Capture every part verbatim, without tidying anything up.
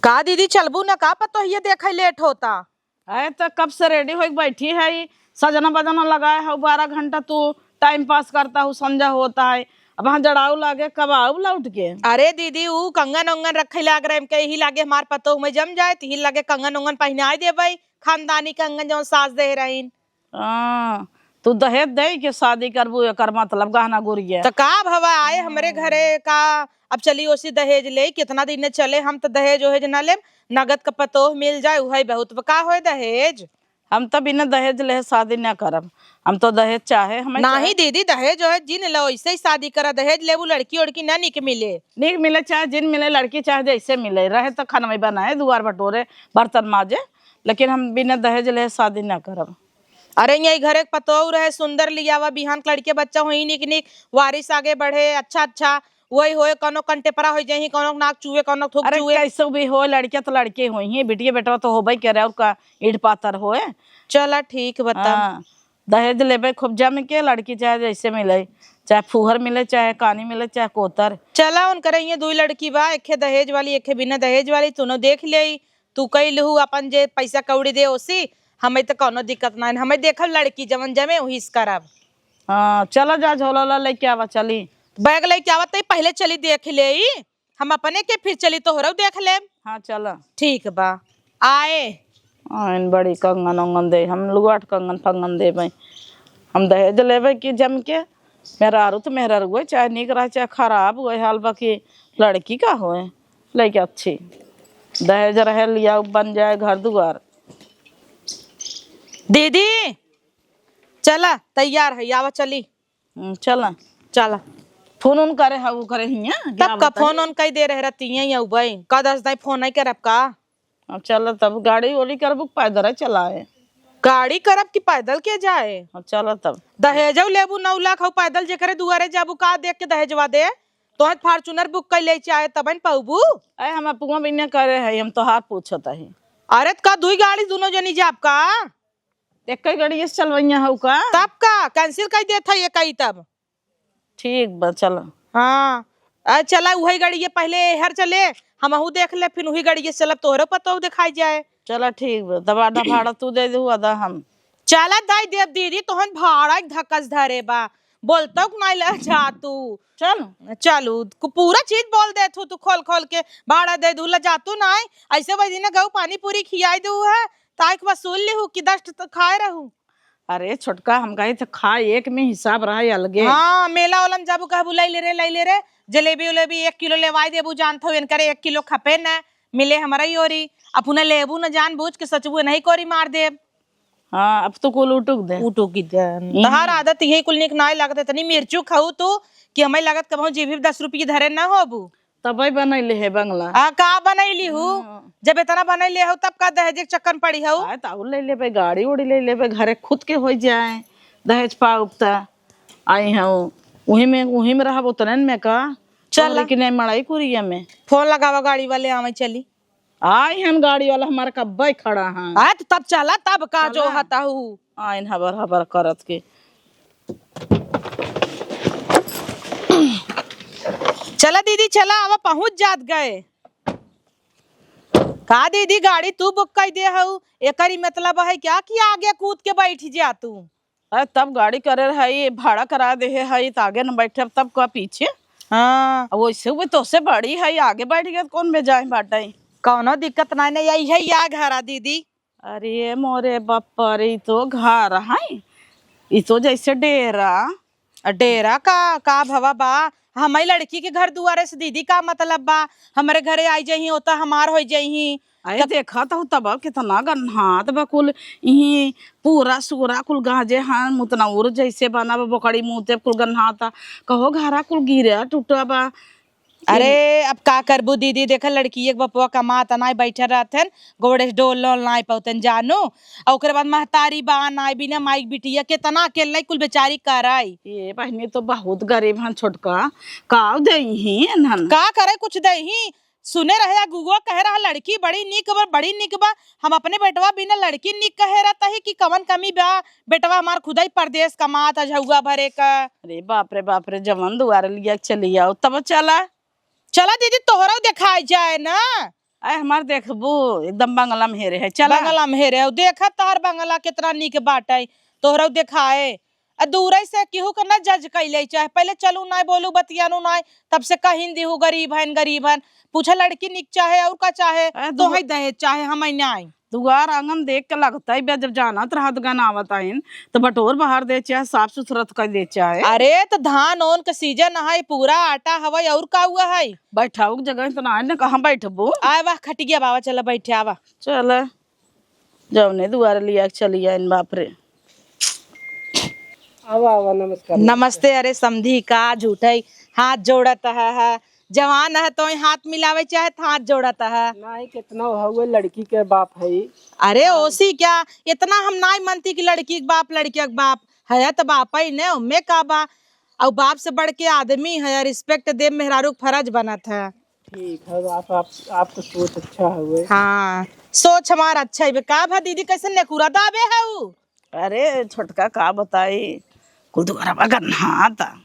का दीदी, चलबू न का? पतोहिया देखे लेट होता। अरे, त कब से रेडी होइके बैठी है, सजना बजना लगाए हउ, बारह घंटा तू टाइम पास करता हउ, संझा होता है, अब हाँ जड़ाऊ लागे, कब आऊ लौट के? अरे दीदी, ऊ कंगन उंगन रखे लाग रहे, हमके यही लागे हमार पतोह में जम जाए, त यही लागे कंगन उंगन पहिनाए देबे, खानदानी कंगन जौन सास दे रहीन। हाँ, तू दहेज दे के शादी करबू, एकर मतलब गहना गुरिया। त का भवा आए हमरे घरे का? अब चली ओसी दहेज ले, कितना दिन चले, हम त दहेज ओहेज ना लेब, नगद का पतोह मिल जाए, उहइ बहुत। का होए दहेज? हम त बिना दहेज लेहे शादी ना करब, हम तो दहेज चाहे हमें नाही चाहे। दीदी, दहेज ओहेज जिन लो, ऐसे ही शादी करा, दहेज लेबू लड़की उड़की ना निक मिले। निक मिले चाहे जिन मिले, लड़की चाहे जैसे मिले, रहे त खनवे बनाए, दुआर बटोरे, बर्तन माजे, लेकिन हम बिना दहेज लेहे शादी ना करब। अरे, यही घरे के पतोह रहे, सुंदर लियावा, बिहान के लड़के बच्चा होई, निक निक, वारिस आगे बढ़े, अच्छा अच्छा, वही होए, कौनो कंटेपरा हो जाही, कौनो नाक चुए, कौनो थूक अरे, चुए। कैसे भी हो, लड़के तो लड़के होई ही, बिटिया बेटवा तो होबे करे, और का ईंट पाथर होए। चला, ठीक बता। हाँ, दहेज लेबे खूब जम के, लड़की चाहे जैसे मिले, चाहे फूहर मिले, चाहे कानी मिले, चाहे कोतर। चला, उनकरे ये दुई लड़की बा, एक है दहेज वाली, एक है बिना दहेज वाली, तूनो देख ले। तू कई लहू अपन जे पैसा कौड़ी दे ओसी, हमें त कौनो दिक्कत ना है, हमें देखब लड़की जवन जमे वही से करब। हाँ, चला जा, झोला ला लेके आवा, चली। बैग लेके आवा, तई पहले चली देख ले, हम अपने के फिर चली तोहरौ देख लेब। हाँ, चला। ठीक बा, आए। आइन बड़ी कंगन उंगन दे, हम लुआट कंगन फंगन देबे, हम दहेज लेबे कि जम के। मेहरारू त मेहरारू चाहे निक रहे चाहे खराब, वही हाल बा कि लड़की का होए, लइके अच्छी दहेज रहे, लिया बन जाए घर दुआर। दीदी, चला, तैयार है, आवा चली। हम्म, चला। चला। फोन उन करे है, वो करे हियाँ, तब का फोन उन कई दे रहे रहती हैं, या उबई। का दस दाई फोन नहीं करब का? अब चला तब, गाड़ी ओड़ी करबू कि पैदल है चलाए? गाड़ी करब कि पैदल के जाए? अब चला तब। दहेजौ लेबू नौ लाख, हौ पैदल जेकरे दुआरे जाबू, का देख के दहेजवा दे? तोहे Fortuner book कई ले चाहे तबन पउबू? अरे हम अपुआ बिना करे है, हम तोहार पूछत है। अरे त का दुई गाड़ी दुनो जनी जाब का? एक ही गाड़ी से चलवैया हौ का? तब का, cancel कई देत है ये कई तब। ठीक बा, चला। हाँ, आ, चला, उहइ गड़िए पहिले एहर चले, हमहू देख ले, फिर उही गड़िए चलब, तोहरो पतोह देखाई जाए। चला, ठीक बा, तब आधा भाड़ा तू दे दू, आधा हम। चला, दई देब दीदी, तोहन भाड़ा एक धकस धरे बा, बोलतौ कि नाई लह जा तू। चल। चलू, कु-, पूरा चीज बोल देत हूँ तू खोल खोल के, भाड़ा दे दू, लह जा तू नाई, ऐसे वही दिन गऊ पानी पूरी खियाई दू है, ताइक वसूल लिहू कि दस तो खाए रहू। अरे छोटका, हम कही त खा एक में हिसाब रहा अलगे। हाँ, मेला ओला में जाबू कहबू, "लई ले रे, लई ले रे, जलेबी उलेबी एक किलो लेवाई देबू, जानत हो इनकरे एक किलो खपे न, मिले हमरा ही ओरी।" अपने लेबू न, जान बूझ के सचबू नहीं कोरी मार देब। हाँ, अब तो कुल उटुक दे। उटुक दे। हम्म। तहार आदत यही कुल निक नाय लागत, इतनी मिर्चू खाऊ तू कि हमें लागत कबहूँ जीभी दस रुपये धरे न होबू। तबे बनैले है बंगला। आ, का बनैली हूँ? हाँ। जब इतना बनैले हो, तब का दहेज के चक्कर में पड़ी हो? आए, त आउर ले लेबे, गाड़ी उड़ी ले लेबे, घरे खुद के हो जाए, दहेज पाउब त। आई हूँ, उही में, उही में रहब, उतने में का? चल। तोहरे के नहीं मड़ाई कुरिया में। फोन लगावा, गाड़ी वाले आवे, चली। आई हन गाड़ी वाला, हमारे कब्बे खड़ा हन। आ, त तब चला, तब का चला। जो हता हूँ। आइन हबर हबर करत के। चला दीदी, चला, अब पहुँच जात गए। का दीदी, गाड़ी तू बुक कई दे हऊ? एकरी मतलब है क्या कि आगे कूद के बैठ जा तू? अरे, तब गाड़ी करे रहे, भाड़ा करा दे है, त आगे न बैठब, तब का पीछे? हाँ। अब वैसे भी तोसे बड़ी है, आगे बैठ गया, कौन में जाए बाटे? कौनो दिक्कत नहीं, नहीं, यही है या घर आ दीदी। अरे मोरे बाप रे, ई तो घर है, ई तो जैसे डेरा। आ, डेरा का, का भवा बा? हमई लड़की के घर दुआरे से दीदी का मतलब बा? हमरे घरे आई जइही, ओता हमार होई जइही। अरे त देखा तो तब कितना गन्हात बा कुल, इही पूरा सूरा कुल गाजे हन, मुतनौर जैसे बना बा, बोकड़ी मुँह ते कुल गन्हात। कहो घरा कुल गिरा टूटा बा। अरे, अब का करबू दीदी, देखा लड़की एक बपुआ कमात नाई बैठल रहथन, गोड़े से डोल लोल नाई पौतन जानू, आ ओकरे बाद महतारी बा नाई, बिना माई के बिटिया केतना अकेले कुल बेचारी कराई। ये बहिनी तो बहुत गरीब हन छोटका, का देही इन्हन? का करे, कुछ देही। सुने रहे आ गुगुआ कहे रहा लड़की बड़ी निक बा, बड़ी निक बा। हम अपने बेटवा बिना लड़की निक कहे रहता ही कि कवन कमी बा, बेटवा हमार खुदाई परदेस कमात है झउआ भरे का। अरे बाप रे बाप रे, जवन दुआरे लिया के चली आओ, तब चला। चला दीदी, तोहरा देखाई जाए ना। आए हमार देखबू, एकदम बंगला में हेरे है, चला। बंगला में हेरे हो, देखब तोहर बंगला कितना नीक बाटे, तोहरा देखाए। आ दूरे से केहू के ना जज कइले चाहे, पहले चलू नाय, बोलू बतियानू नाय, तब से कहिन दिहू गरीब हन, गरीब हन। पूछा लड़की नीक चाहे और का चाहे, अरे दु- तोहई दहेज चाहे, हमई नाय। दुआर आंगन देख के लगता है बे, जब जानत रहत गन आवत आइन, तो बटोर बहार दे चाहे, साफ सुथरा तो कर दे चाहे। अरे तो धान ओन के सीजन है, पूरा आटा हवै, और का हुआ है? बैठाऊ के जगह तो ना है ना, कहाँ बैठबू? आए वाह, खटिया बाबा, चला बैठे आवा। चला। जौने दुआरे लिया के चली आइन, बाप रे। आवा, आवा, नमस्कार। नमस्ते। अरे समधी, का झूठै हाथ जोड़त है, है? जवान है तो हाथ मिलावे चाहे तो हाथ जोड़त है। नाही, कितना हउए लड़की के बाप है। अरे हाँ। ओसी क्या, इतना हम नाई मनती कि लड़की के बाप, लड़किया के बाप है तो बाप ही ने, उम्मे का बा। और बाप से बढ़ के आदमी है, respect देब मेहरारू के फर्ज बनत है। ठीक है, आप, आप, आपका सोच अच्छा हउए। हाँ, सोच हमार अच्छा ही बे। का भा दीदी, कैसे नेकुरा दाबे हऊ? अरे छोटका का बताई, कुल दुआरवा गन्हाता।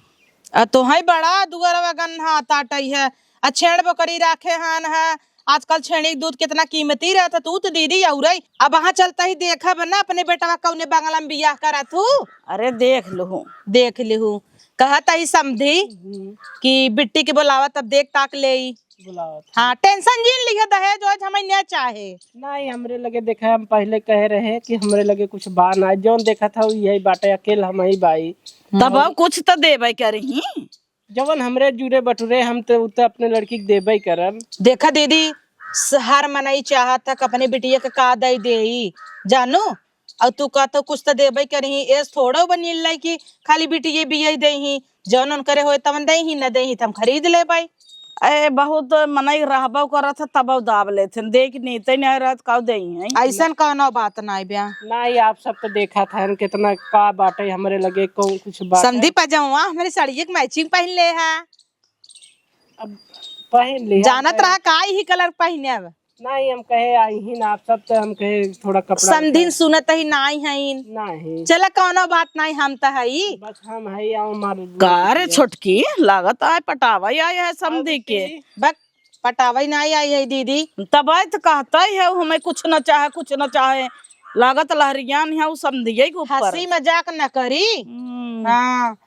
आ तोहई बड़ा दुआरवा गन्हाता टई है। आ छेड़ बकरी राखे हन है, आजकल छेड़ी के दूध कितना कीमती रहत है। तू तो दीदी औरई। अब वहाँ चलता ही देखब ना अपने बेटवा कौने बंगला में बियाह करा तू। अरे देख लूहू। देख लूहू। कहत ही समधी हम्म। कि बिट्टी के बोलावा, तब देख ताक लेई। बुलावत है। हाँ, tension जिन लिहे, दहेज ओहेज हमें न चाहे। नहीं, हमरे लगे देखा, हम पहले कहे रहे कि हमरे लगे कुछ बा ना, जौन देखा था यही बाटे, अकेल हम ही बाई। तब हम्म। अब कुछ तो देबे करही। जवन हमरे जुरे बटुरे, हम तो उ तो अपने लड़की के देबे करब। देखा दीदी, स-, हर मनई चाहत है कि अपने बिटिया के का दई देई, जानू? और तू कहतो कुछ तो देबे करही, एस थोड़ो बनिल कि खाली बिटिये बिये देही, जौन उन करे होए तवन देही, न देही त हम खरीद लेबे। ए, बहुत मनई रहबो करत है, तबो दाब लेथिन, देख नीते नहीं रहत, काउ देही है। ऐसन कौनो बात नाई ब्या। नाई, आप सब तो देखा था, हम कितना का बाटे हमरे लगे, कौन कुछ बाटे। समधी पजामा हमरे साड़िये के matching पहन ले है। अब पहन लिया, जानत पहन- रहा का यही colour पहने अब। नहीं, हम कहे आई ही ना, आप सब तो हम कहे थोड़ा कपड़ा समधिन उतार। सुनत ही नाई हईन। नहीं। चला कौनो बात नाई, हम त हई। बस हम हई, आओ मार। का रे छोटकी, लागत आय पटावा आय है समधी के। बक, पटावा नाई आई है दीदी। तब आय तो कहता ही है, हमें कुछ न चाहे, कुछ न चाहे। लागत लहरियान है उ समधिये के ऊपर। हंसी मजाक न करी। हम्म। हाँ।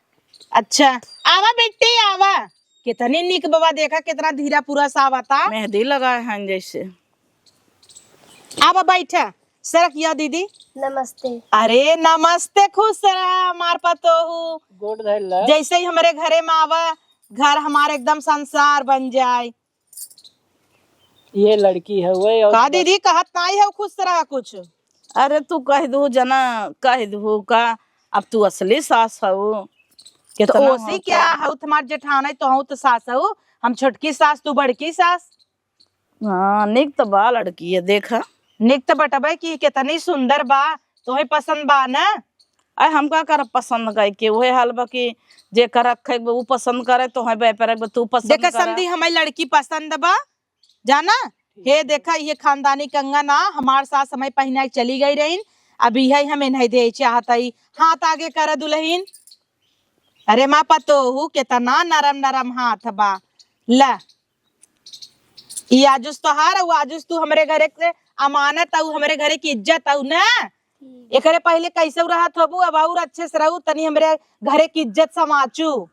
अच्छा, आवा बेटी, आवा। कितनी निक बाबा, देखा कितना धीरा पुरस आवता। मेहंदी लगाए हैं जैसे। आवा बैठा, सरक या दीदी। नमस्ते। अरे नमस्ते, खुश रहा हमार पतोहू। गोड़ धइल। जैसे ही हमरे घरे में आवा, घर हमार एकदम संसार बन जाए। ये लड़की है वही और का बस। दीदी कहत नाई है, खुश रहा कुछ। अरे तू कह दू जना, कह दू का, अब तू असली सास हऊ। तो कितना ओसी हम क्या तो हऊ, तुम्हार जेठान है तो हऊ तो सास हऊ, हम छोटकी सास, तू बड़की सास। हाँ, निक तो बा लड़की है, देखा। निक तो बटबे की कितनी सुंदर बा, तोहे पसंद बा ना? अरे हम का करब पसंद करके, उहे हाल बा कि जे कर रखे बा, उ पसंद करे, तोहे बे पर बा, तू पसंद देखा करे। समधी, हमारी लड़की पसंद बा, जाना? हे देखा, ये खानदानी कंगन आ, हमार सास हमें पहिना के चली गई रहीन, अब यही हमें नहीं दे चाहत हई। हाथ आगे कर दुल्हन। अरे माँ पतोहू, कितना नरम नरम हाथ बा। ला, ई आजुस तोहार, उ आजुस तू हमरे घरे के अमानत हऊ, हमरे घरे की इज्जत हऊ ना। एकरे पहले कैसे रहत होबू, अब और अच्छे से रहू, तनी हमरे घरे की इज्जत समाचू।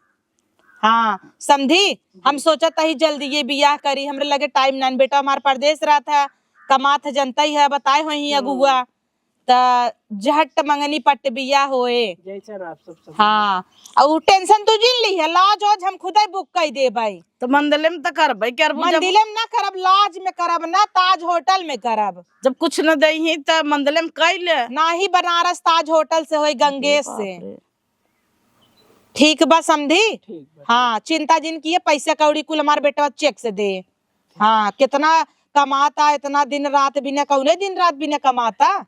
हाँ, समधी, हम सोचत हई जल्दी ये बियाह करी, हमरे लगे time नान, बेटा हमार परदेस रहत है, कमात है, जनता ही है, बताए होई ही हम्म। अगुआ, त झट मंगनी पट बियाह होए। जैसन आप सब समझ। हाँ, और tension तू जिन ली है, lodge ओज हम खुदे book कर देबै। तो मंदिले में तो करबै, करबू जब मंदिले में ना करब, lodge में करब ना, ताज होटल में करब। जब कुछ न दई ही त मंदिले में कई ले। ना ही बनारस ताज होटल से होई, अरे गंगेश से। बाप रे। ठीक बा समधी? ठीक बा। हाँ, चिंता जिन किए, पैसा कौड़ी कुल हमार बेटवा check से दे। हाँ, कितना कमाता, इतना दिन रात बिना, कौने दिन रात बिना कमाता?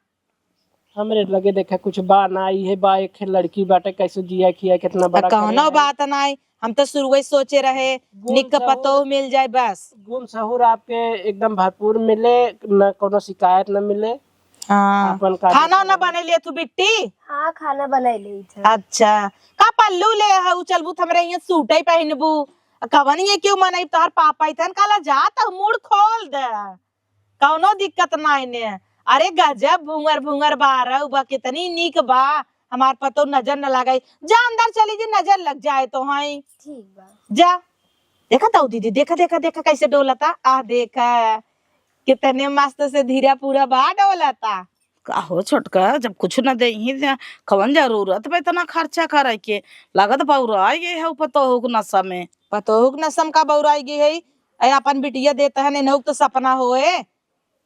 हमरे लगे देखा कुछ बा ना, इहे बा एक लड़की बाटे, कैसे जिया खिया, कितना बड़ा कौनो करे है। बात नाई, हम तो शुरुए सोचे रहे, गुण निक सहूर पतोह मिल जाए बस। गुण सहूर आपके एकदम भरपूर मिले, न कौनो शिकायत न मिले। हाँ। आपन का खाना ना बने लिए तू बिट्टी? हाँ, खाना बनाई ले थे। अच्छा, का पल्लू ले हऊ, चलबू त हमरे यहाँ सूट ही पहनबू। कवन ये क्यों मनई तोहर पापा इतन काला जात हऊ, मूड़ खोल दे। कौनो दिक्कत नाई ने। अरे गजब भुंगर भुंगर बारऊ बा, कितनी नीक बा। हमार पतोह नजर न लगाई, जा अंदर चली जी, नजर लग जाए तो हई। ठीक बा। जा। देखा ताऊ दीदी, देखा, देखा, देखा कैसे डोलता। आ देखा, कितने मस्त से धीरा पूरा बा डोलता। का हो छोटका, जब कुछ न देही त कवन जरूरत बा इतना खर्चा करे के? लागत बौराई गई है पतोहू के नशा में। पतोहू के नशा में का बौराई गई है? ए, अपन बिटिया देता है, इनहू के तो सपना होए।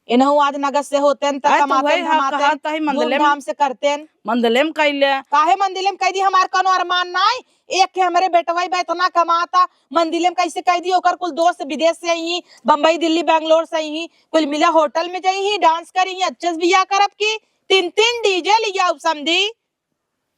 इनहू आज नगद से होतेन, त अरे, तो कमातेन, वही हम धमातेन, कहत हई, मंदले में, धूमधाम से करतेन। मंदले में कैले। काहे मंदले में कह दी? हमार कौनो अरमान नाई। एक के हमरे बेटवा बा, इतना कमाता, मंदले में कैसे कह दी? ओकर कुल दोस्त विदेश से आई, बम्बई, दिल्ली, बैंगलोर से आई, कुल मिला होटल में जाई, डांस करी, अच्छे से बियाह करब की तीन तीन डीजे लियाऊ समधी।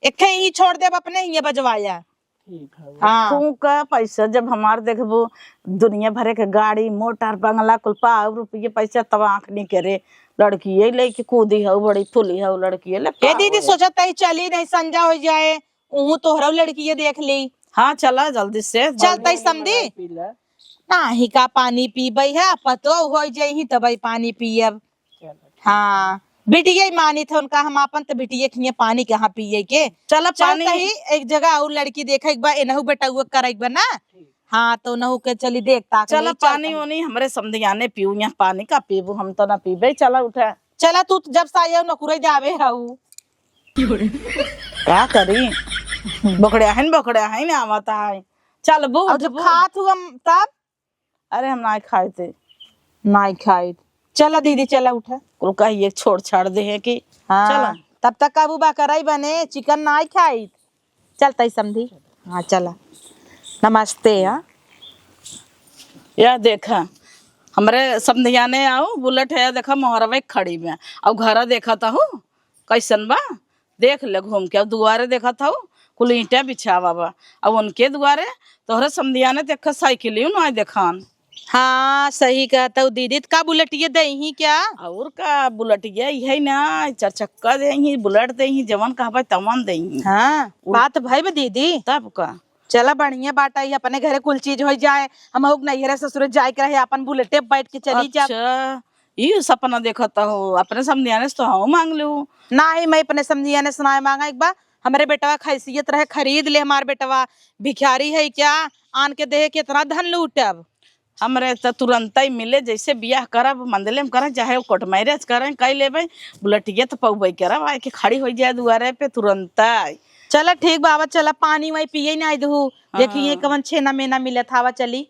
एके ही छोड़ देब, अपने ही बजवाया। ठीक है। हाँ। तू का पैसा जब हमार देखबू, दुनिया भरे के गाड़ी, मोटर, बंगला, कुल पाव रुपये पैसा तब आँख नहीं करे। लड़किये लेके कूदी हऊ, बड़ी फूली हऊ लड़किये ले ए पाव दीदी, है। सोचत ही चली नहीं, संजा हो जाए, उहू तोहरा लड़किये देख ली। हाँ, चला जल्दी से, चलते ही जल्दी। समधी। पी ले। नाही का पानी पीबे है, पतो हो जाई तबे पानी पियब। चलो, ठीक। हाँ, बिटिया ही मानित है उनका, हम आपन त बिटिया खिए पानी कहाँ पिए के। चलो, चल पानी। तही एक जगह और लड़की देखे के बा, एनहू बेटउआ करे के बा ना। ठीक। हाँ, तो नहू के चली देख ताक चलो, ले, चल पानी तही। ओनी हमरे समधियाने पीऊ, यहाँ पानी का पीबू, हम तो ना पीबे। चला उठा। चला, तू जब से आया नौकरी जावे हऊ। का करी? बकड़े हैं, बकड़े हैं ना, आवत है। चलबू, और जब उठबू। खात हुआ तब अरे, हम नाई खाइत। नाई खाइत। चला दीदी, चला उठा। कुल कहिए छोड़ छाड़ दे है कि हाँ, चला। तब तक काबू बा कराई बने, चिकन नाई खाइत। चल तई समधी। हाँ, चला। नमस्ते, हाँ। या देखा, हमरे समधियाने आऊ, बुलेट है, या देखा, मोहरवे खड़ी में। और घर देखा त हो, कैसन बा? देख ले घूम के, अब दुआरे देखत हऊ, कुल ईंटा बिछावा बा। अब उनके दुआरे तोहरे समधियाने त एक साइकिल ही ना देखान। हाँ, सही कहत हऊ दीदी, त का बुलेटिया देही क्या? और का बुलेटिया, इहे ना, चार चक्का देही, बुलेट देही, जवन कहबे तवन देही। हाँ, उल- बात भई बा दीदी। तब का? चला बढ़िया बात है, अपने घरे कुल चीज हो जाए, हम लोग नैहरे ससुरे जाए के रहे, अपन बुलेटे पे बैठ के चली जाब। अच्छा, ई सपना देखत हो, अपने समधियाने से तो हम मांग लेऊ। नाही, मैं अपने समधियाने से नाही मांगा। एक बार हमरे बेटवा क हैसियत रहे, खरीद ले हमार बेटवा, भिखारी है क्या, आन के देहे कितना धन लूटब। हमरे त तुरंत ही मिले, जैसे बियाह करब, मंदले में करब, चाहे कोर्ट मैरिज करें, कई लेबे, बुलेटिया त पौबे करब, आए के खड़ी हो जाए दुआरे पे तुरंत ही। चला ठीक बा, आवा चला, पानी वाई पिए नाही दहू, देखी ये हाँ। कवन छेना मेना मिलत, आवा चली।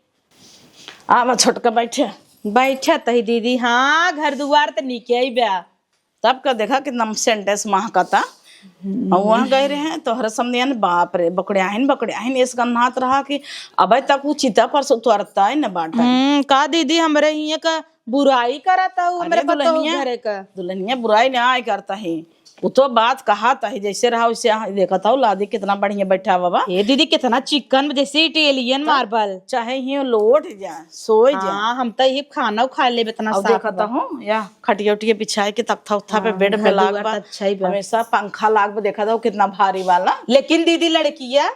आवा छोटका, बैठे। बैठत ही दीदी, हाँ, घर दुआर त नीके ही बा। तब का देखा कितना सेंटेस महकता। हम्म। और वहाँ गए रहे, तोहरे समधियाने, बाप रे, बकड़ियाहिन, बकड़ियाहिन, इस गन्हात रहा कि अबे तक वो चिता पर से उतरता ही न बाटा। हम्म, का दीदी, हमरे हियाँ का बुराई करत हऊ, हमरे अरे पतोह दुल्हनिया, घरे का। दुल्हनिया बुराई ना आय करता है, वो तो बात कहत ही, जैसे रहा वैसे यहाँ देखत हऊ, लादी कितना बढ़िया बैठा बाबा। ए दीदी, कितना चिकन, जैसे Italian marble। चाहे ही लोट जा, सोए जा। हाँ, हम तो ये खाना खा लेब इतना अब साफ देखत बा। हूँ, या खटिया उटिया बिछाए के तख्ता उख्ता पे हाँ, बेड पे घर लाग दुआर बा। तो अच्छा ही बा। हमेशा पंखा लाग बा, देखत हऊ कितना भारी वाला। लेकिन दीदी, लड़किया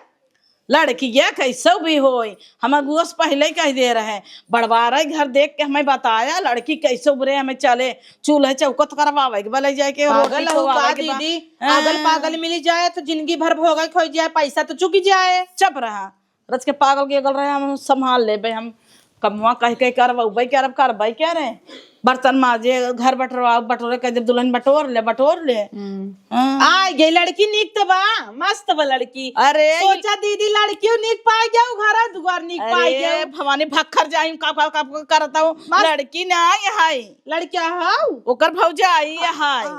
लड़किया कैसो भी होई, हम अगुआ से पहिले कह दे रहे, बड़वारे घर देख के हमें बताया, लड़की कैसो बुरे हमें चले, चूल्हे चौकत करवावे के बा, ले जाए के पागल रोटी हऊ खवावे का के बा। दीदी? हाँ। अगल पागल मिली जाए तो जिंदगी भर भोगे खोई जाए, पैसा तो चुकी जाए। चुप रहा, रच के पागल के अगल रहे, हम संभाल लेबे, हम कमवा कह के करबे, करब, करबे क्या रे? बर्तन माजे, घर बटोरवा, बटोरे के जब दुल्हन बटोर ले, बटोर ले। हम्म। हाँ। आ, ये लड़की नीक तो बा, मस्त बा लड़की। अरे। सोचा दीदी, लड़कियों नीक पाए गया, घर दुआर नीक पाए अरे, गया। भवानी भक्खर जाई, का, का, का, का करता हूँ। मस्त। लड़की ना आई है। लड़किया हऊ? ओकर भौजाई है।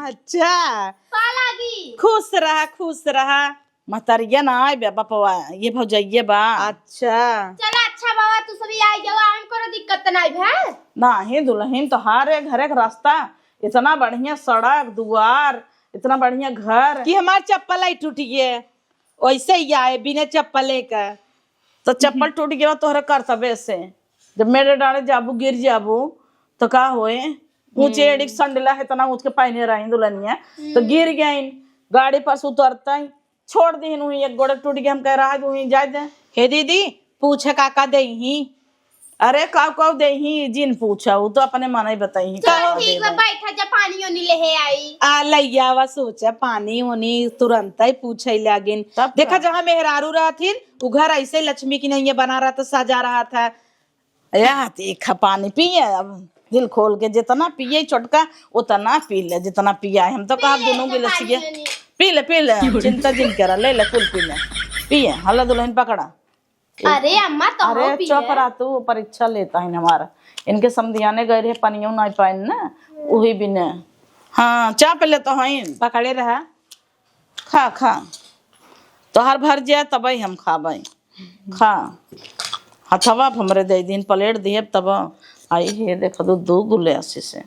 अच्छा। का लागी? खुश रहा, खुश रहा। महतरिया ना आए बे बपवा, ये भौजाइये बा। अच्छा। चला अच्छा बाबा, तू सभी आई जावा, हम कोनो दिक्कत त नाई भे। नाही दुल्हन, तोहारे घरे के रास्ता, इतना बढ़िया सड़क, दुआर, इतना बढ़िया घर। कि हमार चप्पल आई टूट गए, वैसे ही आए बिना चप्पले का। तो चप्पल टूट गया तोहरे करतबे से, जब मेरे डाले जाबू, गिर जाबू, तो का होए? ऊंचे हम्म। एड़ी के संडला है, इतना ऊंच के पहने रही दुल्हनिया, तो हम्म। गिर गई, गाड़ी पर से उतरता ही, छोड़ दीन, वहीं एक गोड़ टूट गया, हम कह रहा है, वहीं जाए दे। हे दीदी, पूछे का का देही? अरे, काव काव देही, जिन पूछा, उ तो अपने मनई बताई। चल, कहो ठीक बा, देबे। बैठा जा, पानी ओनी लेहे आई। आ, लइया वा सोचा, पानी ओनी तुरंत ही पूछे लागिन। तब देखा, का? जहाँ मेहरारू रहथिन, उ घर ऐसे लक्ष्मी की नैया बना रहत, सजा रहत है। या देखा, पानी पिए, अब दिल खोल के जितना पिए छोटका, उतना पी ले, जितना पिया है। हम तो पी कहा ले, दोनों तो गिलास पानी ये ओनी। पी ले, पी ले, चिंता जिन करा, ले ले, कुल पी ले, पिए। हल्ला दुल्हन पकड़ा। अरे अम्मा, तो अरे हो पिए। चुप रह तू, परीक्षा लेता है हमारा। इनके समधियाने गए रहे, पनियो नहीं पाइन ना, वही बिने। हाँ, चाप ले तो हईन। पकड़े रहा। खा, खा। तोहार भर जाए तबई हम खाबई। खा। हथवा पे हमरे दे दिन, प्लेट दिए तब। आई हे, देख दो, दो गिलास से।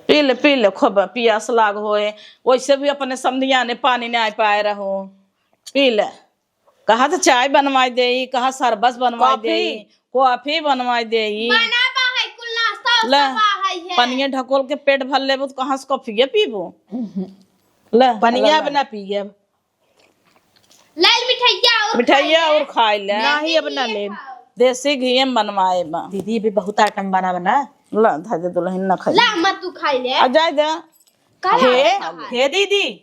पी ले, पी ले, खूब पियास लाग होए। वैसे भी अपने समधियाने पानी नहीं पाए रहो। पी ले। कहा तो चाय बनवाई देई, कहा शरबत बनवाई कॉफी। देई, कॉफी बनवाई देई। बना बा है, कुल नाश्ता ले, उस्ता बा है, है। पनिया ढकोल के पेट भर लेबू तो कहाँ से कॉफिया पीबू? ले, पनिया ले, अब ले। ना पियब। ले मिठाइया और मिठाइया खाई ले। और खाई ले। नहीं, अब ना लेब। देसी घी में बनवाए बा। दीदी, भी बहुत आइटम बना बना। ला, धा दे दुल्हन ना खाई। ला, अम्मा, तू खाई ले। आ, जाए दे। का हे, लागत है? हे दीदी,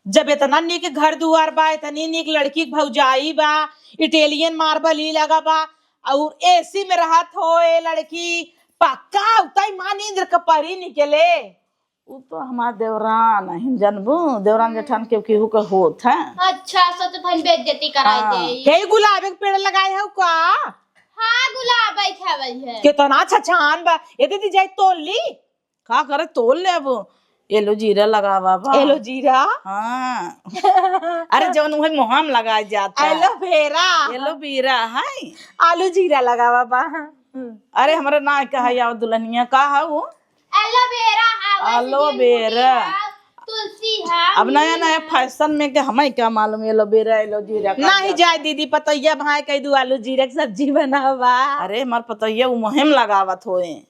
जब इतना नीक घर दुआर बा, इतनी नीक लड़की के भौजाई बा, इटालियन मार्बल ही लगा बा, और एसी में रहत होए लड़की, पक्का उताई मान इंद्र का परी निकले। उ तो हमार देवरान अहिन, जानबू? देवरान जेठान के केहू के होत है। अच्छा, सोचत हन बेइज्जती कराई हाँ। देई। हे गुलाब के पेड़ लगाए हो का? हाँ, गुलाब एक है, वही है। कितना छछान बा। ए दीदी, जाई तोल ली। का करे, तोल ले अब। एलो जीरा लगावा बा। एलो जीरा? हाँ। अरे, जवन उहे मुँह में लगाए जाता। एलोवेरा। एलोवेरा है। आलू जीरा लगावा बा। अरे, हमरा ना कहा, आवा दुल्हनिया, का है वो? एलोवेरा है, वैसे एलोवेरा। गेंदपुरी है, तुलसी है, अब नया नीम नया है। फैशन में के हमें क्या मालूम, एलोवेरा, एलो जीरा का नहीं क्या? जाए दीदी, पतोहिया भाई कह दू आलू जीरा के सब्जी बनावा। अरे, हमार पतोहिया वो मुहिम लगावत होए।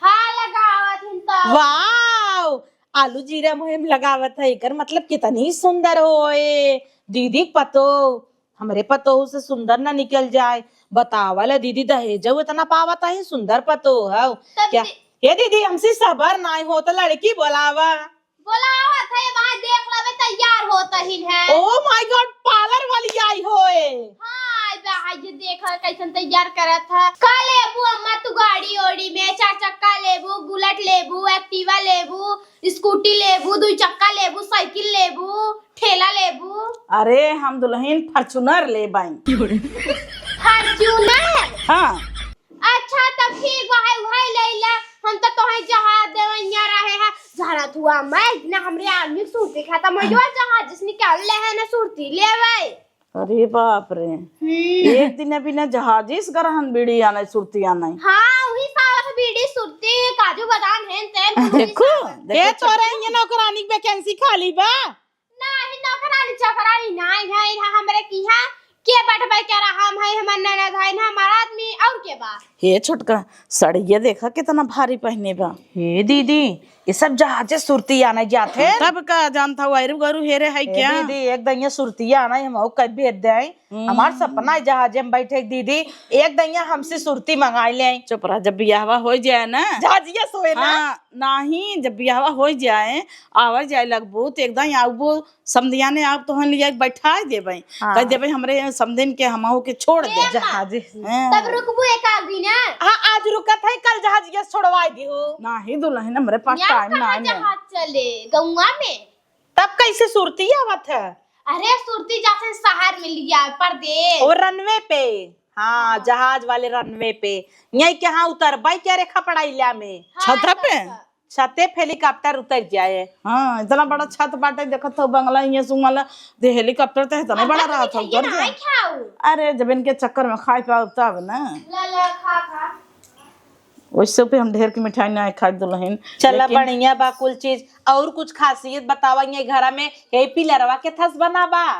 हाँ, लगावत हिन तो। वाओ, आलू जीरा मुहिम लगावत है, एकर मतलब कितनी सुंदर होए दीदी के पतो। हमरे पतोहू से सुंदर ना निकल जाए। बतावा ला दीदी, दहेजउ इतना पावत ही, सुंदर पतोह हउ। तब क्या? दीदी हे दीदी, हमसे सबर नाई होत, लड़की बोलावा। बोलावत है, वहाँ देख लेबे, तैयार होत ही है। Oh my God, पार्लर वाली आई होए। हाँ, आई बा, आई जे देख, कैसन तैयार करत है। का लेबू अम्मा तू गाड़ी ओड़ी में? चार चक्का लेबू, बुलेट लेबू, एक्टिवा लेबू, स्कूटी लेबू, दुई चक्का लेबू, साइकिल लेबू, ठेला लेबू? अरे, हम दुल्हन Fortuner लेबई। Fortuner? हाँ। अच्छा, तब ठीक बा, है, उहै ले ले। हम तो तोहे जहाज देवैया रहे हैं। जरा तू आ, मैं ना हमरे आदमी के सूती खाता, मैं जो जहाज जिस निकाल ले है ना सूती लेवे। अरे बाप रे। हम्म। एक दिन बिना जहाजिस गरहन बीड़ी आने, सुरती आने। हाँ, वही सावत बीड़ी, सुरती, काजू बादाम, हेन तेन, कुल देखो, सावत। देखो ए, तोरे छक्का। ये नौकरानी के vacancy खाली बा? नाही, नौकरानी चौकरानी नाही है, यहाँ हमरे की है, के बैठबे के रहा, हम है, हमार ननद है, ना हमार आदमी, और के बा? हे छोटका, सड़िया देखा कितना भारी पहने बा। हे दीदी, ये सब जहाजे सुरती आने जात है। तब का जानता हूँ, आयरु गरु हेरे है ए क्या? दीदी, एक दइया सुरतिया आना ही, हम कब भेज दे। हम्म। हमार सपना है जहाजे में बैठे के दीदी, एक दइया हमसे सुरती मंगाई ले। चुप रह, जब बियाहवा हो जाए ना। जहाजिया सोए ना। हाँ, नाही, जब बियाहवा हो जाए, आवे जाए लगबू, तो एकदम आउबू, समधिया ने आप तोहन लिया के बैठा देबे। हाँ। कह देबे, "हमरे समधिन के हमहू के छोड़ दे।" ए माँ, जहाजे। हाँ। तब रुकबू एक आध दिन, हाँ? हाँ, आज रुकत है, कल जहाजिया छोड़वा दियो। नाही दुल्हन, हमरे पास या time कहाँ नाही है। जहाज चले, गौवा में? तब कैसे सुरती आवत है? अरे, सुरती जाते शहर में लिया, परदेश। और runway पे? हाँ, हाँ। जहाज वाले runway पे। यहीं के हाँ उतरबाई क्या रे खपड़ाइला में? हाँ, छत पे? छत पे। छते पे helicopter उतर जाए। हाँ, इतना बड़ा छत बाटे, देखत हो बंगला, ये सुंगला, दे helicopter तो इतना बड़ा रहत हो, उतर जाए। अरे, जब इनके चक्कर में खाए पाओ तब ना। ला, ला, खा, खा। वैसे पे हम ढेर की मिठाई ना खाए दुल्हन, चला, लेकिन बढ़िया बा कुल चीज। और कुछ खासियत बतावा ये घरा में, हे पिलरवा के थस बना बा?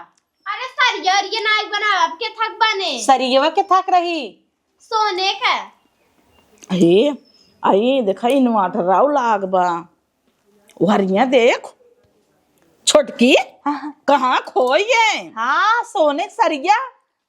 अरे सरिया, अरिया नाई बनावा, अब के थक बने? सरियवा के थक रही? सोने का। हे, आई देखा, inverter राव लाग बा। वरिया देख, छोटकी, हाँ, हाँ। कहाँ खोई है? हाँ, सोने के सरिया।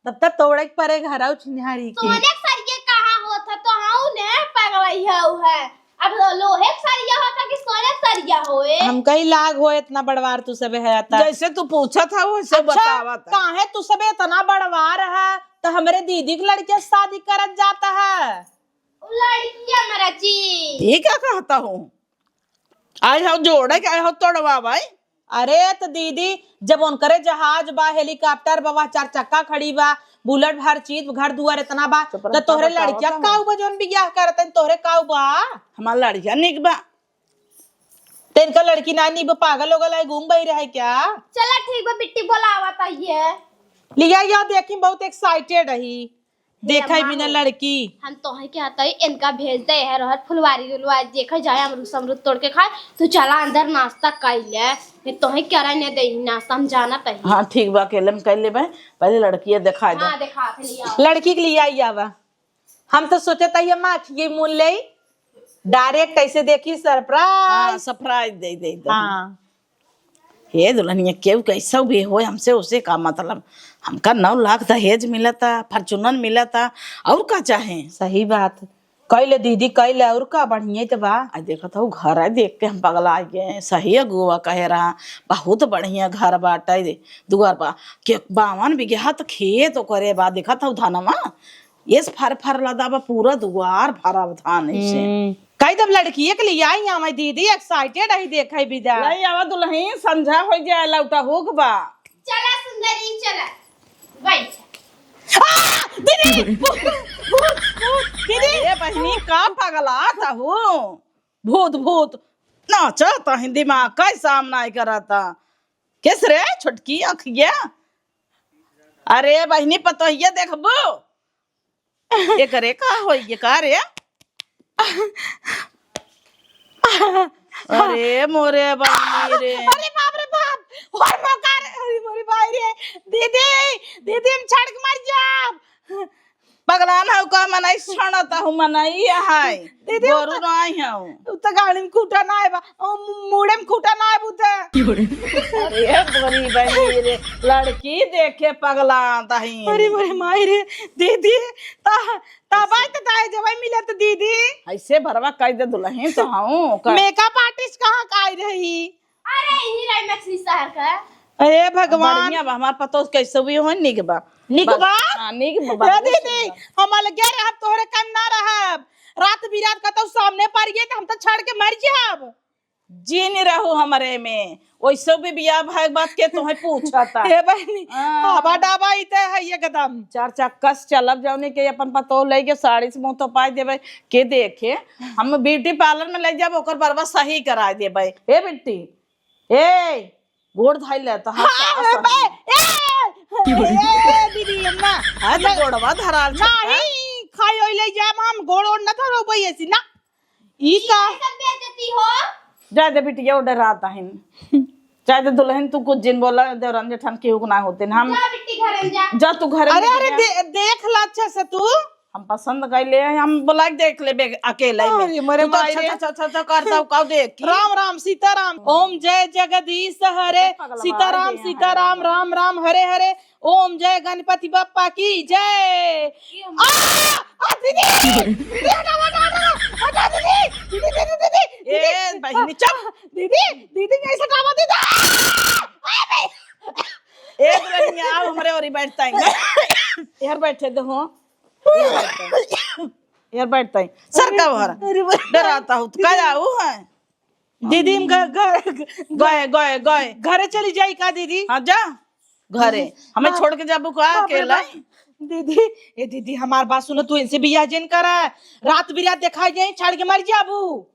तब तक तोड़े के परे घरऊ छिनिहारी के। सोने के सरिया कहाँ होत है? तो हाउ ने पगलई हऊ है। अब लोहे के सरिया होत है कि सोने के सरिया होए? हम कही लाग हो इतना बड़वार तू सबे है आता। जैसे तू पूछत है वैसे अच्छा, बतावत है। काहे तू सबे इतना बड़वार है तो हमरे दीदी के लड़के से शादी करत जाता है? उ लड़किया मरची। ये क्या कहता हूँ? आए हो जोड़े के आए हो तोड़वा भाई। अरे त दीदी, जब उनकरे जहाज बा, हेलीकॉप्टर बा, वह चार चक्का खड़ी बा, बुलेट, हर चीज, घर दुआर इतना बा, चुप रह, त तोहरे बताओ, लड़किया बताओ। काऊ बा जौन बियाह करत हन, तोहरे काऊ बा? हमार लड़किया निक बा। त इनका लड़की ना निक बा, पागल हो गल है, घूम बही रहे क्या? चला ठीक बा बिट्टी, बोलावत आइए। लिया या देखी, बहुत एक्साइटेड रही। देखा ही बिना लड़की। हम तोहे के हतई, इनका भेज दे, एहर ओहर फुलवारी उलवारी देखे जाए, अमरूद समरूद तोड़ के खाए। तू चला अंदर नाश्ता कई ले, ये तोहे क्या रहने दे नाश्ता, हम जानत हई। हाँ ठीक बा, अकेले में कई लेबे, पहले लड़किया दिखाई दे। हाँ, देखा के लिया। लड़की के लिए आई आवा। हम तो सोचत हई हम आँखी के मून ले, डायरेक्ट कैसे देखी, सरप्राइज। हाँ, सरप्राइज दे दे, दे। हाँ। हे दुल्हनिया, केहू कैसा भी होए, हमसे उसे का मतलब? हमका नौ लाख दहेज मिलता, फॉर्च्यूनर मिलता, और का चाहे? सही बात। कैले दीदी, कैले, और का? बढ़िया त बा। आ देखत हऊ, घर है, देख के हम पगला गए। सही अगुआ कहे रहा, बहुत बढ़िया घर बाटे, दुआर बा के बावन बीघा त खेत ओकरे बा। देखत हऊ धनमा, एस फर फर लदा बा, पूरा दुआर भरा धान से। हम्म। कही तब लड़किए के लिए आई हमारी दीदी, एक्साइटेड है, देखे बिदा। ले आवा दुल्हन, संझा हो जाए, लौटा होक बा। चला सुंदरी, चला। बैठ। आ, दीदी, भूत, भूत, भूत, दीदी। अरे बहिनी, का पगला था हो? भूत, भूत। नाचा तो ही दिमाग का ही सामना ही करता। किस रे छोटकी अखिया? अरे बहिनी, पतोहिया देखबू? एकरे का होई, ये का रे? अरे मोरे बहिनी रे। अरे बाप रे बाप, और मौका रे, अरे मोरे भाई रे, दीदी, दीदी हम छड़ के मर जाब। पगलान हऊ का मनई, सड़त हऊ मनई है। दीदी, गोरू उ त, नाई हऊ। उ त गाड़ी में खूंटा नाई बा, ओ मु-, मुड़े में खूंटा नाई बा उ त। अरे मोरी बहिनी रे, लड़की देखे पगलान तही। अरे मोरे माई रे, दीदी, ता तबाई त दाई जवाई मिलत दीदी। ऐसे भरवा कई दे दुल्हन तो हूँ का। मेकअप आर्टिस्ट कहाँ का आई रही? अरे, यही रही मछली शहर का। अरे भगवान। बढ़िया बा, हमार पतोह कैसे भी हो, निक बा। निक बा? हाँ, निक बा, ए बहुत दीदी, सुंदर। हम अलगे रहब, तोहरे कम ना रहब। रात बिरात कतौ सामने पड़ गए त हम तो छड़ के मर जाब। जी नहीं रहू हमरे में। वैसे भी बियाह भाई बात के तोहे पूछता। हे बहनी, हाँ। हवा डाबा ही ते है एकदम। चार चक्का से चलब जौने के अपन पतोह ले के साड़ी से मुंह तो पाई देबे। के देखे, हम ब्यूटी पार्लर में ले जाब, ओकर बरवा सही कराई देबे। हे बिट्टी, ए, गोड़ धाई ले तो हाँ, हाँ, सास बे, है। ए, ए, दीदी, अम्मा। हाँ, तो गोड़वा धराल छक्का। नहीं, खाई ओई ले जाब हम, गोड़ ओड़ न धरो बे ऐसी ना। ई का? ये सब बेइज्जती हो? जाए दे बिटिया, वो डराता है। जाए दे दुल्हन, तू कुछ जिन बोला, देवरान जेठान केहू के ना होते ना। हम जा बिट्टी घरे में जा। जा तू घरे में अरे, अरे, जा। दे-, देख ला अच्छा से तू। हम पसंद कर ले, हम बोला के देख ले बे-, अकेले में। अरे, मोरे तू तो माई अच्छा, रे। अच्छा, अच्छा, अच्छा करता हूँ, काऊ देख की। राम, राम, सीताराम। ओम जय जगदीश हरे, पगलवा सीताराम, गया है। सीताराम, राम, राम, हरे, हरे। ओम जय गणपति बप्पा की जय। आ, आ, दीदी, दीदी, हटाओ, हटाओ, हटाओ, हटाओ, दीदी, दीदी, दीदी, दीदी, ए, दीदी, बहिनी, चुप। दीदी, दीदी, यहीं से हटाओ, दीदी। आ, आ, ए, दुल्हनिया, आओ, हमरे ओरी बैठता है। यार, बैठे दो, हो। यार, बैठता है। यार, बैठता है। सर का भर? अरे, अरे, डराता हूँ, तो क्या आऊ है? दीदी, हम घ-, घ-, घ-, गए, गए, गए। घरे चली जाई का दीदी? हाँ, जा घरे। हमें हाँ। छोड़ के जाबू का बाप रे अकेला? बाप। दीदी, ए दीदी, हमार बात सुनो, तू इनसे बियाह जिन करा। रात बिरात दिखाई जाई, छाड़ के मर जाबू।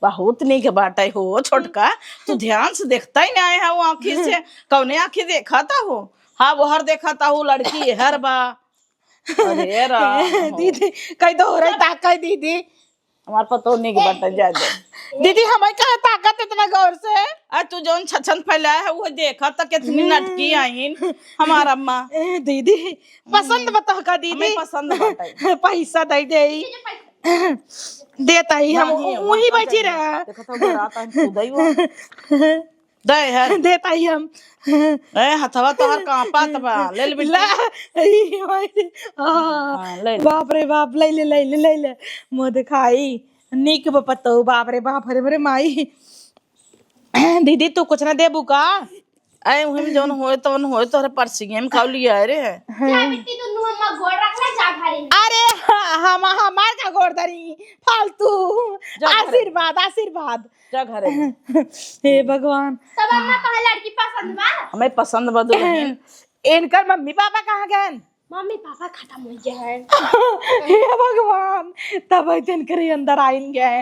बहुत नीक बाटे हो छोटका, तू ध्यान से देखता ही ना है वो आँखी से। कौने आँखी देखता हो? हाँ, वो हर देखता हो, लड़की हर बा। अरे राम हो। दीदी, कहीं तो हो रही ताक है दीदी। हमार पतो नहीं के बता जा दे। दीदी, हमें कहे ताकत इतना गौर से? आ, तू जौन छछन फैलाया है, वो देखा त कितनी नटकी आइन हमार अम्मा। ए, दीदी, पसंद बता का दीदी? हमें पसंद बाटे। पैसा दे दे। देता ही हम, नहीं, वहीं बैठी रहा। देखा था वो रात आइन कूदाई वो। दे है। देता ही हम। ए, हथवा तोहर कांपत बा। ले ले बिट्टी। ला, ई भाई, आ, हाँ, ले ले। बाप रे बाप, ले ले, ले ले, ले ले। मुँह दिखाई। नीक बा पतोहू, बाप रे बाप, अरे, अरे माई। दीदी, तू कुछ ना देबू का? अरे, उही में जौन होए, तौन होए, तोहरे परसिए में खाऊ लिया रे। जा बेटी, तू नुआ मा गोड़ रख ले, जा घरे। अरे, हाँ, हम, हमार का गोड़ धरी? फालतू। जा घरे। आशीर्वाद, आशीर्वाद। जा घरे। हे भगवान। तब अम्मा, तोहे लड़की पसंद बा? हमें पसंद बा दुल्हन। इनकर मम्मी पापा कहाँ गए? मम्मी पापा खत्म हो गया है। हे भगवान, तब इनकर अंदर आइन गए।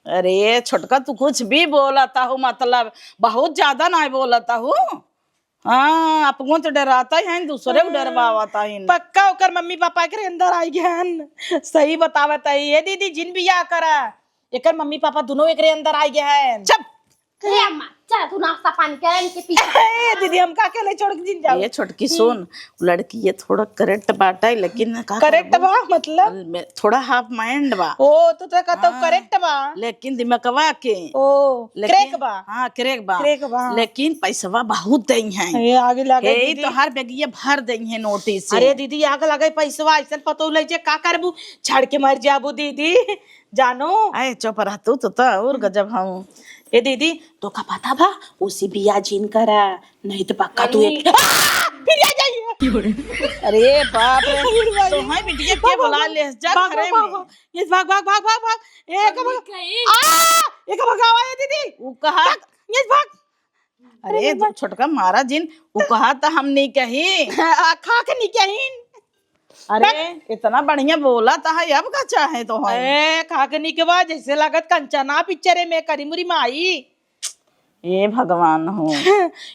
अरे छोटका, तू कुछ भी बोलत हूँ, मतलब बहुत ज्यादा ना बोलत हूँ। हाँ, अपनो तो डराता ही है, दूसरे को डरवावता ही। पक्का ओकर मम्मी पापा एकरे अंदर आई गए हन। सही बतावत है ये दीदी, जिन बियाह करा, एकर मम्मी पापा दोनों एकरे अंदर आई गए हन। चुप। ए अम्मा, चल तू नाश्ता पानी कर, इनके पीछे। ए दीदी, हम का अकेले छोड़ के जिन जाओ? ये छोटकी सुन, लड़की ये थोड़ा करेक्ट बाटे, लेकिन का करेक्ट करबो? बा मतलब? में थोड़ा हाफ माइंड बा। ओ, तो तोरा कहतो हाँ, करेक्ट बा। लेकिन दिमागवा के। ओ, लेकिन क्रैक बा। हाँ, क्रैक बा। क्रैक बा। लेकिन पैसवा बहुत दई हैं। ए, आगे लागे हे, दीदी। तोहार बेगिया भर दई हैं नोटिस से। अरे दीदी, आग लगे पैसवा, ऐसन पतोह ले जे का करबू? छड़ के मर जाबू दीदी, जानो। अरे चुप रह तू, तू तो और गजब हूँ। ए दीदी, तोका पता बा, उसी बियाह जिन करा, नहीं तो पक्का तू एक, आ! फिर आ जाइए। अरे बाप रे, अरे भाई। तो है बिटिया के भागो, बुला भागो, ले, जा भागो, घरे भागो। में। ये भाग, भाग, भाग, भाग, भाग। ए, का भाग। कहीं। आ! ये का भगावा है दीदी? उ कहा। भाग, ये भाग। अरे, अरे तो छोटका मारा जिन, उ कहा त हम नहीं कही। आ, खा के नहीं कही। अरे, इतना बढ़िया बोला त है, अब का चाहे तो है? ए, खा के नहीं के बा, जैसे लागत कंचना पिक्चर में करी मुरी माई। ए भगवान हो।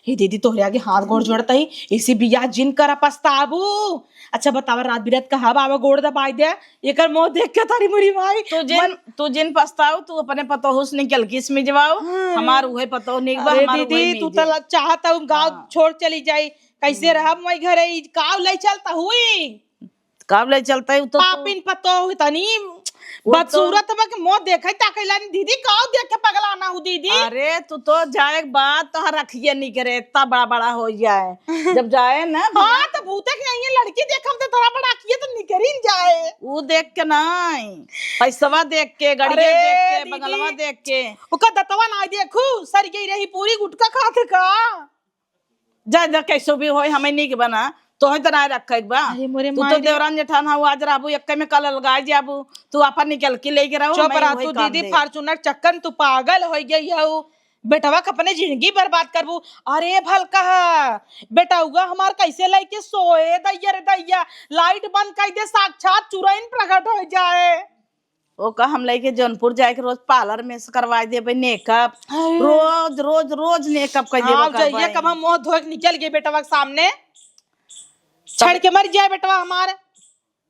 हे दीदी, तोहरे आगे हाथ गोड़ जोड़त ही, ऐसे बियाह जिन करा, पछताबू। अच्छा बतावा, रात बिरात कहाँ बाबा गोड़ दबाई दे, एकर मुँह देख के तारी मुरी माई। तू जिन, मन तू जिन पछताऊ, तू अपने पतोहू से निकल किस में जवाऊ। हाँ। हमार उहे पतोह निक बा, अरे हमार उहे दीदी, तू मीजे। तो ल-, चाहत हूँ गाँव हाँ। छोड़ चली जाई, कैसे हम्म। रहब मैं घरे, ई काव ले चलता हुई? काव ले चलता है, उ तो तू पापिन पतोह तनी वो तो बदसूरत बा के मुँह देखै ताकैला नी दीदी, काव देख के पगलाना हूँ दीदी। अरे, तू तो जाए के बाद तोहर अखिया निकरे, इतना बड़ा बड़ा हो जाए। जब जाए ना हाँ, तो भूते के यही लड़की देखब तो तोरा बड़ा अखिया तो निकरिन जाए। उ देख के नहीं, पैसवा देख के, गड़िया अरे देख के, दीदी, बंगलवा देख के। ओकर दतवा ना देखू, सर गई रही पूरी गुटखा खात का। जा, जा, कैसो भी होय, हमें नीक बना, तोहे त ना रखे के बा। अरे मोरे तू तो माई रे। देवरान जेठान हऊ, आज रहबू एक्के में, कल अलगाए जाबू। तू आपन निकल के लेके रहो, चुप हमें रह वही तू काम दीदी, दे। फॉर्च्यूनर चक्कर में तू पागल हो गई हऊ। बेटवा के अपने जिंदगी बर्बाद करबू। अरे भलका, बेटउआ हमार कैसे लेके सोए दैया रे दैया, लाइट बंद कर दे, साक्षात चुरैन प्रकट हो जाए। ओका हम लइके जौनपुर जाइके रोज पार्लर में से करवाइ देबइ मेकअप। अरे। रोज, रोज, रोज मेकअप कइ देबइ हाँ, जहिया करवाइ। कब हम मुँह धोइके निकल गए बेटवा के सामने, छड़ के मर जाए बेटवा हमार।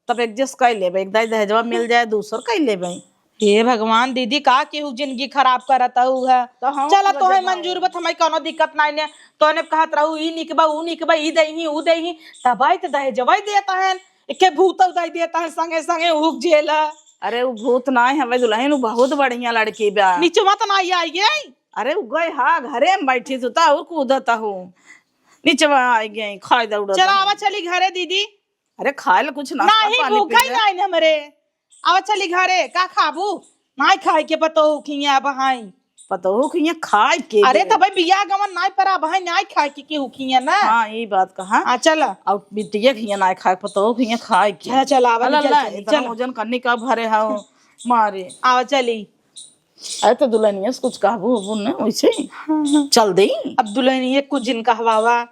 तब एडजस्ट कइ लेबइ, एक दाई दहेजवा मिल जाए, दूसर कइ लेबइ। हे भगवान, दीदी, का केहू जिंदगी खराब करत हऊ है? तो हम चला, तोहे मंजूर बा, हमें कौनो दिक्कत नाई ने। तोने कहत रहू, ई निक बा, ऊ निक बा, ई दइही, ऊ दइही, तब आई त दहेजवा ही देत हन। एके भूत उदाई देत है, संगे संगे उग जेला। अरे, उ भूत नाय हवे दुलहिन, उ बहुत बढ़िया लड़की बा। नीचवा त नाई आई गई? अरे, उ गए हा, घरे में बैठी सुता और कूदत हो। नीचवा आई गई, खाए दौड़त चला, हो। आवा चली घरे दीदी। अरे, खाए ला कुछ नाश्ता नाही, पानी भूखा ही पी ले। नाही हमरे। आवा चली घरे, का खाबू? नाई खाए के पतोहू खिया बहाई। पतोहू खिया खाए के अरे दे। तबे बियाह गवन नाई पर बहाई नाई खाए के केहू खिया ना। हाँ, ई बात कहा। हाँ, चला। और बिटिया खिया नाई खाए, पतोहू खिया खाए के। चला, चला, आवा, अला, निकल, अला, चली, इतना चला। वजन करने का भरे हाउ, मारे। आवा चली। अरे तो दुल्हनिया से कुछ कहबू उबू न वैसे ही। हाँ, हाँ। चल दे। अब दुल्हनिया कुछ जिन कहवावा।